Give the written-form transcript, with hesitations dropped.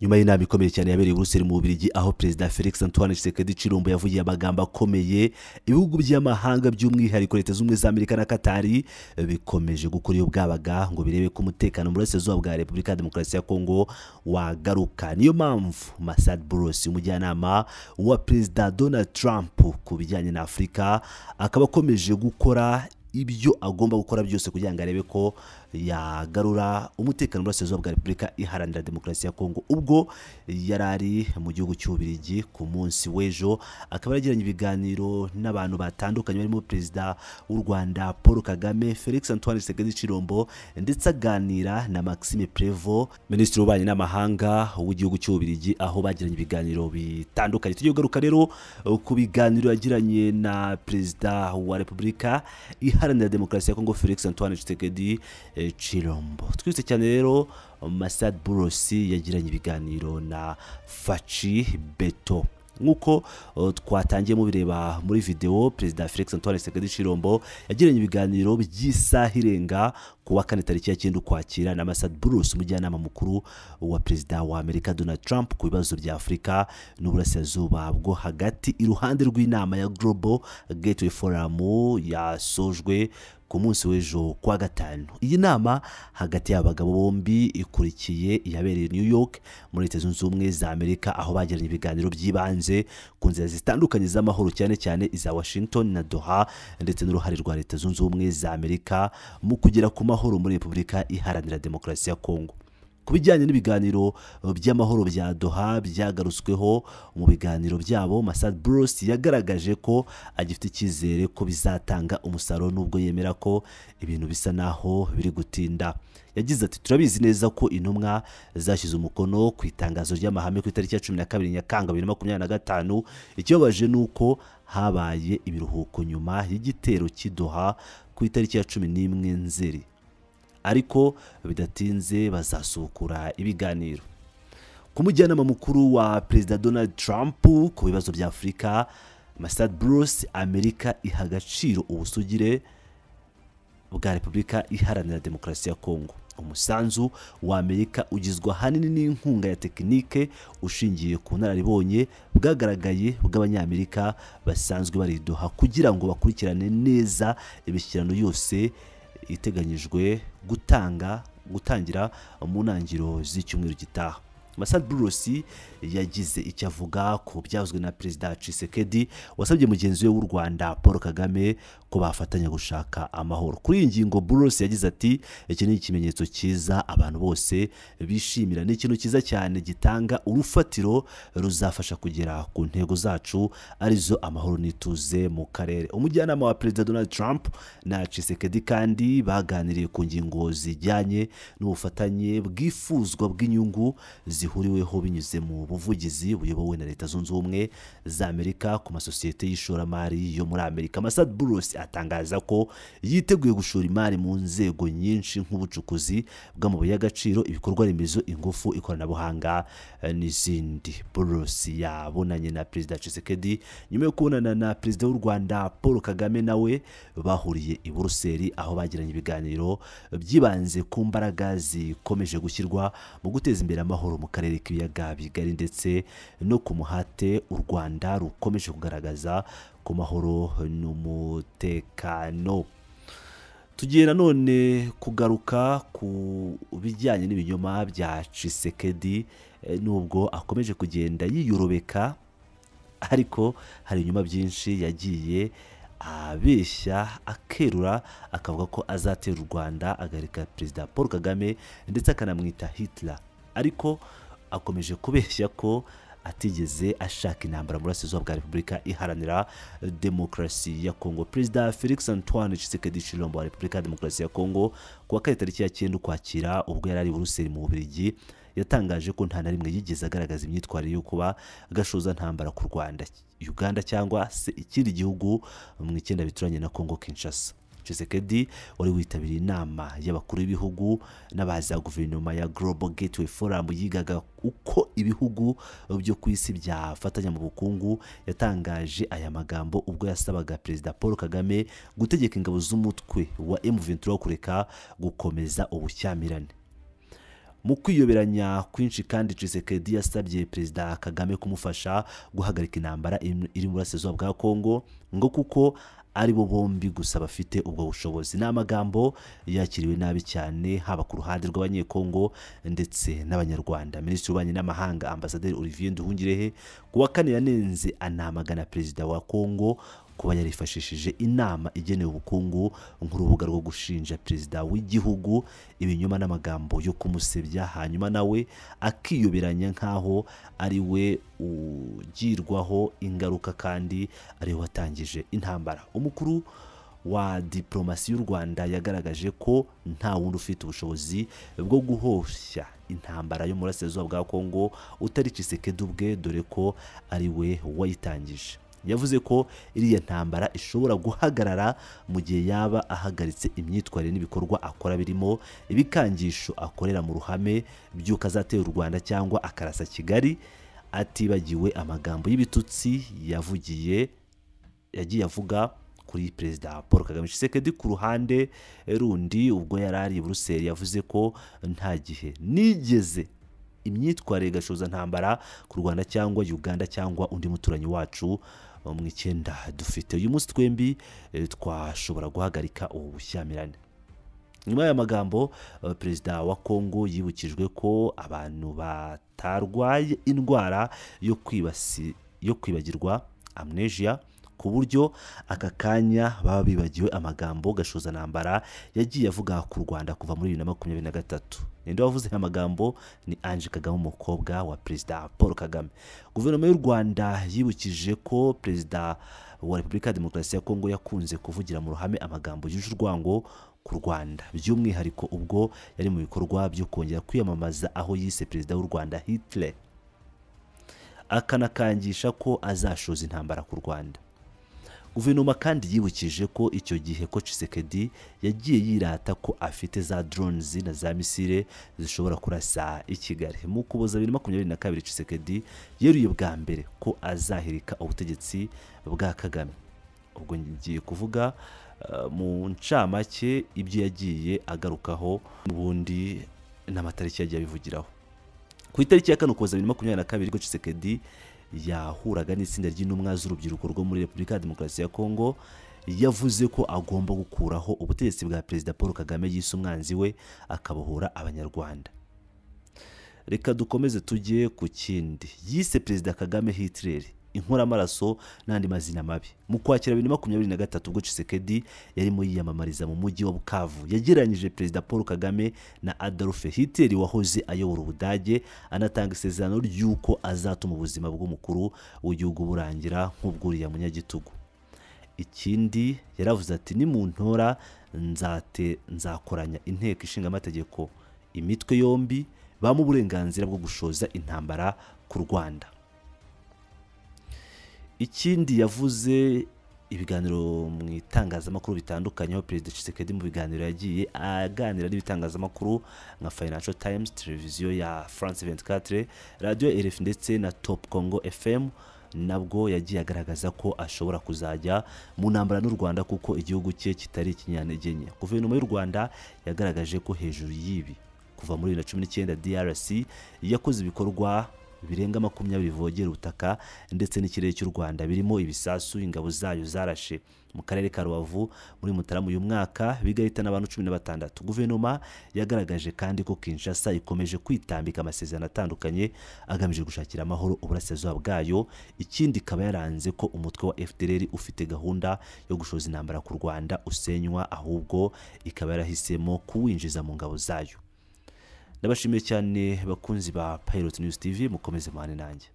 Nyuma y'inama ikomeye cyane yabereye i Buruseli mu Bubiligi, aho Perezida Felix Antoine Tshisekedi Tshilombo yavugiye amagambo akomeye, ibihugu by'amahanga by'umwihariko Leta Zunze Ubumwe za Amerika na Katari bikomeje gukora iyo bwabaga ngo birebe ko umutekano mu burasirazuba bwa Repubulika ya Demokarasi ya Kongo wagaruka. Niyo mpamvu Massad Boulos, umujyanama wa Perezida Donald Trump ku bijyanye na Afurika, akaba akomeje gukora ibyo agomba gukora byose kugira ngo arebe ko yagarura umutekano mu burasirazuba bwa Repubulika Iharanira Demokarasi ya Kongo. Ubwo yari ari mu gihugu cy'Ububiligi ku munsi w'ejo, akaba yaragiranye ibiganiro n'abantu batandukanye barimo Perezida w'u Rwanda Paul Kagame, Felix Antoine Tshisekedi Tshilombo, ndetse aganira na Maxime Prévost, Minisitiri w'Ububanyi n'Amahanga w'igihugu cy'Ububiligi, aho bagiranye ibiganiro bitandukanye. Tugiye kugaruka rero ku biganiro yagiranye na Perezida wa Repubulika Iharanira Demokarasi ya Kongo Felix Antoine Tshisekedi Tshilombo. Twese cyane rero Massad Boulos yagiranye ibiganiro na Fachi Beto. Nk'uko twatangiye mubireba muri video, Perezida Felix Antoine Tshisekedi Tshilombo yagiranye ibiganiro by'isaha irenga ku wa kane tariki ya 9 Ukwakira na Massad Boulos, umujyanama mukuru wa Perezida wa Amerika Donald Trump ku bibazo bya Afurika n'uburasirazuba bwo hagati, iruhande rw'inama ya Global Gateway Forum yasojwe ku munsi w'ejo kuwa gatanu. Iyi nama hagati y'abagabo bombi ikurikiye iyabereye New York muri Leta Zunze Ubumwe za Amerika, aho bagiranye ibiganiro by'ibanze ku nzira zitandukanye z'amahoro, cyane cyane iza Washington na Doha, ndetse n'uruhare rwa Leta Zunze Ubumwe za Amerika mu kugera ku mahoro muri Repubulika Iharanira Demokarasi ya Kongo. Ku bijyanye n'ibiganiro by'amahoro bya Doha byagarutsweho mu biganiro byabo, Massad Boulos yagaragaje ko agifite icyizere ko bizatanga umusaruro, nubwo yemera ko ibintu bisa naho biri gutinda. Yagize ati: "Turabizi neza ko intumwa zashyize umukono ku itangazo ry'amahame ku itariki ya 12 Nyakanga 2025. Ikibabaje ni uko habaye ibiruhuko nyuma y'igitero cy'i Doha ku itariki ya 11 Nzeri, ariko bidatinze bazasukura ibiganiro." Ku mujyanama mukuru wa Perezida Donald Trump ku bibazo bya Afurika, Massad Boulos, Amerika iha agaciro ubusugire bwa Repubulika Iharanira Demokarasi ya Kongo. Umusanzu wa Amerika ugizwe ahanini n'inkunga ya tekinike ushingiye ku bunararibonye bwagaragaye bw'Abanyamerika basanzwe bari Doha kugira ngo bakurikirane neza imishyikirano yose iteganyijwe gutangira mu ntangiriro z'icyumweru gitaha. Massad Boulos yagize icyo avuga ku byavuzwe na Perezida Tshisekedi, wasabye mugenzi we w'u Rwanda Paul Kagame ko bafatanya gushaka amahoro. Kuri iyi ngingo, Boulos yagize ati: "Iki ni ikimenyetso cyiza abantu bose bishimira, ni ikintu cyiza cyane gitanga urufatiro ruzafasha kugera ku ntego zacu, arizo amahoro n'ituze mu karere." Umujyanama wa Perezida Donald Trump na Tshisekedi kandi baganiriye ku ngingo zijyanye n'ubufatanye bwifuzwa bw'inyungu zihuriweho binyuze mu buvugizi buyobowe na Leta Zunze Ubumwe za Amerika ku masosiyete y'ishoramari yo muri Amerika. Massad Boulos atangaza ko yiteguye gushora imari mu nzego nyinshi nk'ubucukuzi bw'amabuye y'agaciro, ibikorwa remezo, ingufu, ikoranabuhanga n'izindi. Boulos yabonanye na Perezida Tshisekedi nyuma yo kubonana na Perezida w'u Rwanda Paul Kagame, nawe bahuriye i Buruseli, aho bagiranye ibiganiro byibanze ku mbaraga zikomeje gushyirwa mu guteza imbere amahoro mu karere k'ibiyaga bigari, ndetse no ku muhate u Rwanda rukomeje kugaragaza ku mahoro n'umutekano. Tugiye nanone kugaruka ku bijyanye n'ibinyoma bya Tshisekedi, nubwo akomeje kugenda yiyorobeka, ariko hari ibinyoma byinshi yagiye abeshya, akerura akavuga ko azatera u Rwanda, agarika Perezida Paul Kagame, ndetse akanamwita Hitler. Ariko akomeje kubeshya ko atigeze ashaka intambara mu burasirazuba bwa Repubulika Iharanira Demokarasi ya Kongo. Perezida Felix Antoine Tshisekedi Tshilombo wa Repubulika ya Demokarasi ya Kongo, ku wa kane tariki ya 9 Ukwakira, ubwo yari ari i Buruseli mu Bubiligi, yatangaje ko nta na rimwe yigeze agaragaza imyitwarire yo kuba gashoza ntambara ku Rwanda, Uganda cyangwa se ikindi gihugu mu icyenda bituranye na Kongo Kinshasa. Tshisekedi wari witabiriye inama y'abakuru b'ibihugu n'abaza guverinoma ya Global Gateway Forum yigaga uko ibihugu byo ku isi byafatanya mu bukungu, yatangaje aya magambo ubwo yasabaga Perezida Paul Kagame gutegeka ingabo z'umutwe wa M23 kureka gukomeza ubushyamirane. Mu kwiyoberanya kwinshi kandi, Tshisekedi yasabye Perezida Kagame kumufasha guhagarika intambara iri mu burasirazuba bwa Kongo, ngo kuko ari bo bombi gusa bafite ubwo bushobozi. Ni amagambo yakiriwe nabi cyane haba ku ruhande rw'Abanyekongo ndetse n'Abanyarwanda. Minisitiri w'Ububanyi n'Amahanga Ambasaderi Olivier Nduhungirehe ku wa kane yanenze anamagana Perezida wa Kongo kuba yarifashishije inama igenewe ubukungu nk'urubuga rwo gushinja perezida w'igihugu ibinyoma n'amagambo yo kumusebya, hanyuma nawe akiyoberanya nk'aho ari we ugirwaho ingaruka kandi ari we watangije intambara. Umukuru wa diplomasi y'u Rwanda yagaragaje ko nta wundi ufite ubushobozi bwo guhoshya intambara yo mu burasirazuba bwa Kongo utari Tshisekedi ubwe, dore ko ari we wayitangije. Yavuze ko iriya ntambara ishobora guhagarara mu gihe yaba ahagaritse imyitwarire n'ibikorwa akora, birimo ibikangisho akorera mu ruhame by'uko azatera u Rwanda cyangwa akarasa Kigali, atibagiwe amagambo y'ibitutsi yagiye avuga kuri Perezida Paul Kagame. Tshisekedi ku ruhande rundi, ubwo yari ari i Buruseli, yavuze ko nta gihe nigeze imyitwarire gashoza ntambara ku Rwanda cyangwa Uganda cyangwa undi muturanyi wacu mu icyenda dufite uyu munsi, twembi twashobora guhagarika ubu bushyamirane. Nyuma y'aya magambo, Perezida wa Kongo yibukijwe ko abantu batarwaye indwara yo kwibagirwa amnesia, ku buryo aka kanya baba bibagiwe amagambo gashoza ntambara yagiye avuga ku Rwanda kuva muri 2023. Ninde wavuze aya magambo? Ni Ange Kagame, umukobwa wa Perezida Paul Kagame. Guverinoma y'u Rwanda yibukije ko Perezida wa Repubulika ya Demokarasi ya Kongo yakunze kuvugira mu ruhame amagambo yuje urwango ku Rwanda, by'umwihariko ubwo yari mu bikorwa byo kongera kwiyamamaza, aho yise Perezida w'u Rwanda Hitler, akanakangisha ko azashoza intambara ku Rwanda. Guverinoma kandi yibukije ko icyo gihe ko Tshisekedi yagiye yirata ko afite za drones na za misile zishobora kurasa i Kigali. Mu Ukuboza 2022, Tshisekedi yeruye bwa mbere ko azahirika ubutegetsi bwa Kagame. Ubwo ngiye kuvuga mu ncamake ibyo yagiye agarukaho n'ubundi n'amatariki yagiye abivugiraho. Ku itariki ya 4 Ukuboza 2022, ko Tshisekedi yahuraga n'itsinda ry'intumwa z'urubyiruko rwo muri Repubulika ya Demokarasi ya Kongo, yavuze ko agomba gukuraho ubutegetsi bwa Perezida Paul Kagame yise umwanzi we, akabohora Abanyarwanda. Reka dukomeze tujye ku kindi. Yise Perezida Kagame Hitler, inkoramaraso n'andi mazina mabi. Mu Kwakira 2023, ubwo Tshisekedi yarimo yiyamamariza mu mujyi wa Bukavu, yagereranyije Perezida Paul Kagame na Adolf Hitler wahoze ayobora Ubudage, anatanga isezerano ry'uko azatuma ubuzima bw'umukuru w'igihugu burangira nk'ubwuriya munyagitugu. Ikindi yaravuze ati: "Nimuntora nzakoranya inteko ishinga amategeko, imitwe yombi bampa uburenganzira bwo gushoza intambara ku Rwanda." Ikindi yavuze ibiganiro mu itangazamakuru bitandukanye, aho Perezida Tshisekedi mu biganiro yagiye aganira n'ibitangazamakuru nka Financial Times, televiziyo ya France 24, radio RFI ndetse na Top Congo FM, nabwo yagiye agaragaza ko ashobora kuzajya mu ntambara n'u Rwanda kuko igihugu cye kitari ikinyantege nke. Guverinoma y'u Rwanda yagaragaje ko hejuru y'ibi, kuva muri 2019 DRC yakoze ibikorwa birenga 20 bivogera ubutaka ndetse n'ikirere cy'u Rwanda, birimo ibisasu ingabo zayo zarashe mu karere ka Rubavu muri Mutarama uyu mwaka, bigahitana abantu 16. Guverinoma yagaragaje kandi ko Kinshasa ikomeje kwitambika amasezerano atandukanye agamije gushakira amahoro uburasirazuba bwayo. Ikindi ikaba yaranze ko umutwe wa FDLR ufite gahunda yo gushoza intambara ku Rwanda usenywa, ahubwo ikaba yarahisemo kuwinjiza mu ngabo zayo. Ndabashimiye cyane bakunzi ba Pilot News TV, mukomeze muhane nanjye.